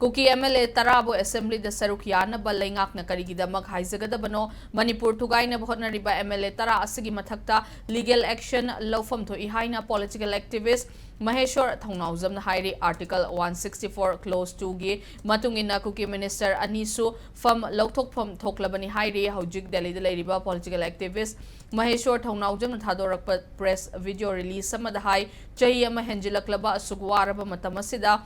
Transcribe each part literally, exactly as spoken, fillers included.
Kuki M L A ꯇꯔꯥꯕꯨ ꯑꯦꯁꯦꯝꯕ꯭ꯂꯤꯗ ꯁꯔꯨꯛ ꯌꯥꯅꯕ ꯂꯩꯉꯥꯛꯅ ꯀꯔꯤꯒꯤꯗꯃꯛ ꯍꯥꯏꯖꯒꯗꯕꯅꯣ? ꯃꯅꯤꯄꯨꯔ ꯊꯨꯒꯥꯏꯅꯕ ꯍꯣꯠꯅꯔꯤꯕ ꯑꯦꯝ ꯑꯦꯜ ꯑꯦ ꯇꯔꯥ ꯑꯁꯤꯒꯤ ꯃꯊꯛꯇ ꯂꯤꯒꯦꯜ ꯑꯦꯛꯁꯟ ꯂꯧꯐꯝ ꯊꯣꯛꯏ ꯍꯥꯏꯅ ꯄꯣꯂꯤꯇꯤꯀꯦꯜ ꯑꯦꯛꯇꯤꯚꯤꯁ꯭ꯠ ꯃꯍꯦꯁ꯭ꯋꯔ ꯊꯧꯅꯥꯎꯖꯝꯅ ꯍꯥꯏꯔꯤ꯫ Article one sixty four close ꯇꯨꯒꯤ ꯃꯇꯨꯡ ꯏꯟꯅ ꯀꯨꯀꯤ ꯃꯤꯅꯤꯁꯇꯔ ꯑꯅꯤꯁꯨ ꯐꯝ ꯂꯧꯊꯣꯛꯐꯝ ꯊꯣꯛꯂꯕꯅꯤ ꯍꯥꯏꯔꯤ꯫ ꯍꯧꯖꯤꯛ ꯗꯦꯜꯂꯤꯗ ꯂꯩꯔꯤꯕ ꯄꯣꯂꯤꯇꯤꯀꯦꯜ ꯑꯦꯛꯇꯤꯚꯤꯁ꯭ꯠ ꯃꯍꯦꯁ꯭ꯋꯔ ꯊꯧꯅꯥꯎꯖꯝꯅ ꯊꯥꯗꯣꯔꯛꯄ ꯄ꯭ꯔꯦꯁ ꯚꯤꯗꯤꯑꯣ ꯔꯤꯂꯤꯖ ꯑꯃꯗ ꯍꯥꯏ, ꯆꯍꯤ ꯑꯃ ꯍꯦꯟꯖꯤꯜꯂꯛꯂꯕ ꯑꯁꯨꯛ ꯋꯥꯔꯕ ꯃꯇꯝ ꯑꯁꯤꯗ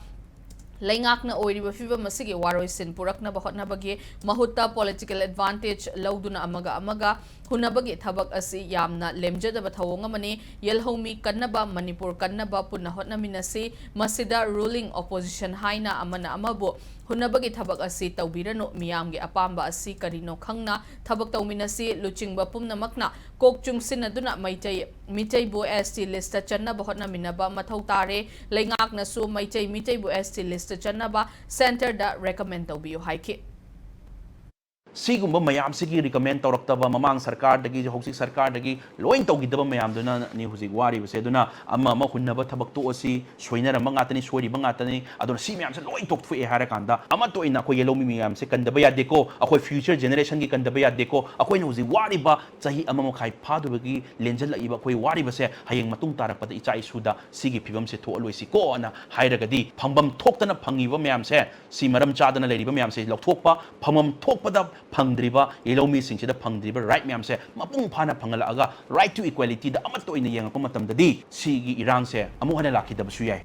ꯂꯩꯉꯥꯛꯅ ꯑꯣꯏꯔꯤꯕ ꯐꯤꯚꯝ ꯑꯁꯤꯒꯤ ꯋꯥꯔꯣꯏꯁꯤꯟ ꯄꯨꯔꯛꯅꯕ ꯍꯣꯠꯅꯕꯒꯤ ꯃꯍꯨꯠꯇ ꯄꯣꯂꯤꯇꯤꯀꯦꯜ ꯑꯦꯗꯚꯥꯟꯇꯦꯖ ꯂꯧꯗꯨꯅ ꯑꯃꯒ ꯑꯃꯒ ꯍꯨꯟꯅꯕꯒꯤ ꯊꯕꯛ ꯑꯁꯤ ꯌꯥꯝꯅ ꯂꯦꯝꯖꯗꯕ ꯊꯧꯑꯣꯡ ꯑꯃꯅꯤ꯫ ꯌꯦꯜꯍꯧꯃꯤ ꯀꯟꯅꯕ, ꯃꯅꯤꯄꯨꯔ ꯀꯟꯅꯕ ꯄꯨꯟꯅ ꯍꯣꯠꯅꯃꯤꯟꯅꯁꯤ꯫ ꯃꯁꯤꯗ ꯔꯨꯂꯤꯡ ꯑꯣꯄꯣꯖꯤꯁꯟ ꯍꯥꯏꯅ ꯑꯃꯅ ꯑꯃꯕꯨ ꯍꯨꯟꯅꯕꯒꯤ ꯊꯕꯛ ꯑꯁꯤ ꯇꯧꯕꯤꯔꯅꯨ꯫ ꯃꯤꯌꯥꯝꯒꯤ ꯑꯄꯥꯝꯕ ꯑꯁꯤ ꯀꯔꯤꯅꯣ ꯈꯪꯅ ꯊꯕꯛ ꯇꯧꯃꯤꯟꯅꯁꯤ꯫ ꯂꯨꯆꯤꯡꯕ ꯄꯨꯝꯅꯃꯛꯅ ꯀꯣꯛ ꯆꯨꯡꯁꯤꯟꯅꯗꯨꯅ ꯃꯩꯇꯩ ꯃꯤꯇꯩꯕꯨ ꯑꯦꯁ ꯇꯤ ꯂꯤꯁꯇ ꯆꯟꯅꯕ ꯍꯣꯠꯅꯃꯤꯟꯅꯕ ꯃꯊꯧ ꯇꯥꯔꯦ꯫ ꯂꯩꯉꯥꯛꯅꯁꯨ ꯃꯩꯇꯩ ꯃꯤꯇꯩꯕꯨ ꯑꯦꯁ ꯇꯤ ꯂꯤꯁꯇ ꯆꯟꯅꯕ ꯁꯦꯟꯇꯔꯗ ꯔꯦꯀꯃꯦꯟ ꯇꯧꯕꯤꯌꯨ ꯍꯥꯏꯈꯤ꯫ ꯁꯤꯒꯨꯝꯕ ꯃꯌꯥꯝꯁꯤꯒꯤ ꯔꯤꯀꯃꯦꯟ ꯇꯧꯔꯛꯇꯕ, ꯃꯃꯥꯡ ꯁꯔꯀꯥꯔꯗꯒꯤ, ꯍꯧꯖꯤꯛ ꯁꯔꯀꯥꯔꯗꯒꯤ ꯂꯣꯏ ꯇꯧꯈꯤꯗꯕ ꯃꯌꯥꯝꯗꯨꯅꯅꯤ ꯍꯧꯖꯤꯛ ꯋꯥꯔꯤꯕꯁꯦ꯫ ꯑꯗꯨꯅ ꯑꯃ ꯑꯃ ꯍꯨꯟꯅꯕ ꯊꯕꯛ ꯇꯣꯛꯑꯁꯤ, ꯁꯣꯏꯅꯔꯝꯕ ꯉꯥꯛꯇꯅꯤ, ꯁꯣꯏꯔꯤꯕ ꯉꯥꯛꯇꯅꯤ꯫ ꯑꯗꯨꯅ ꯁꯤ ꯃꯌꯥꯝꯁꯦ ꯂꯣꯏ ꯇꯣꯛꯊꯣꯛꯑꯦ ꯍꯥꯏꯔꯀꯥꯟꯗ ꯑꯃꯠꯇ ꯑꯣꯏꯅ ꯑꯩꯈꯣꯏ ꯌꯦꯜꯍꯧꯃꯤ ꯃꯌꯥꯝꯁꯦ ꯀꯟꯗꯕ ꯌꯥꯗꯦꯀꯣ, ꯑꯩꯈꯣꯏ ꯐ꯭ꯌꯨꯆꯔ ꯖꯦꯅꯦꯔꯦꯁꯟꯒꯤ ꯀꯟꯗꯕ ꯌꯥꯗꯦꯀꯣ, ꯑꯩꯈꯣꯏꯅ ꯍꯧꯖꯤꯛ ꯋꯥꯔꯤꯕ ꯆꯍꯤ ꯑꯃ ꯃꯈꯥꯏ ꯐꯥꯗꯕꯒꯤ ꯂꯦꯟꯖꯜꯂꯛꯏꯕ ꯑꯩꯈꯣꯏ ꯋꯥꯔꯤꯕꯁꯦ ꯍꯌꯦꯡ ꯃꯇꯨꯡ ꯇꯥꯔꯛꯄꯗ ꯏꯆꯥ ꯏꯁꯨꯗ ꯁꯤꯒꯤ ꯐꯤꯕꯝꯁꯦ ꯊꯣꯛꯍꯜꯂꯣꯏꯁꯤꯀꯣꯅ ꯍꯥꯏꯔꯒꯗꯤ ꯐꯪꯐꯝ ꯊꯣꯛꯇꯅ ꯐꯪꯉꯤꯕ ꯃꯌꯥꯝꯁꯦ, ꯁꯤ ꯃꯔꯝ ꯆꯥꯗꯅ ꯂꯩꯔꯤꯕ ꯃꯌꯥꯝꯁꯦ ꯂꯧꯊꯣꯛꯄ, ꯐꯪꯐꯝ ꯊꯣꯛꯄꯗ ꯐꯪꯗ꯭ꯔꯤꯕ ꯌꯦꯜꯍꯧꯃꯤꯁꯤꯡꯁꯤꯗ ꯐꯪꯗ꯭ꯔꯤꯕ ꯔꯥꯏꯠ ꯃꯌꯥꯝꯁꯦ ꯃꯄꯨꯡ ꯐꯥꯅ ꯐꯪꯍꯜꯂꯛꯑꯒ right to equalityꯗ ꯑꯃꯠꯇ ꯑꯣꯏꯅ ꯌꯦꯡꯉꯛꯄ ꯃꯇꯝꯗꯗꯤ ꯁꯤꯒꯤ ꯏꯔꯥꯡꯁꯦ ꯑꯃꯨꯛ ꯍꯟꯅ ꯂꯥꯛꯈꯤꯗꯕꯁꯨ ꯌꯥꯏ꯫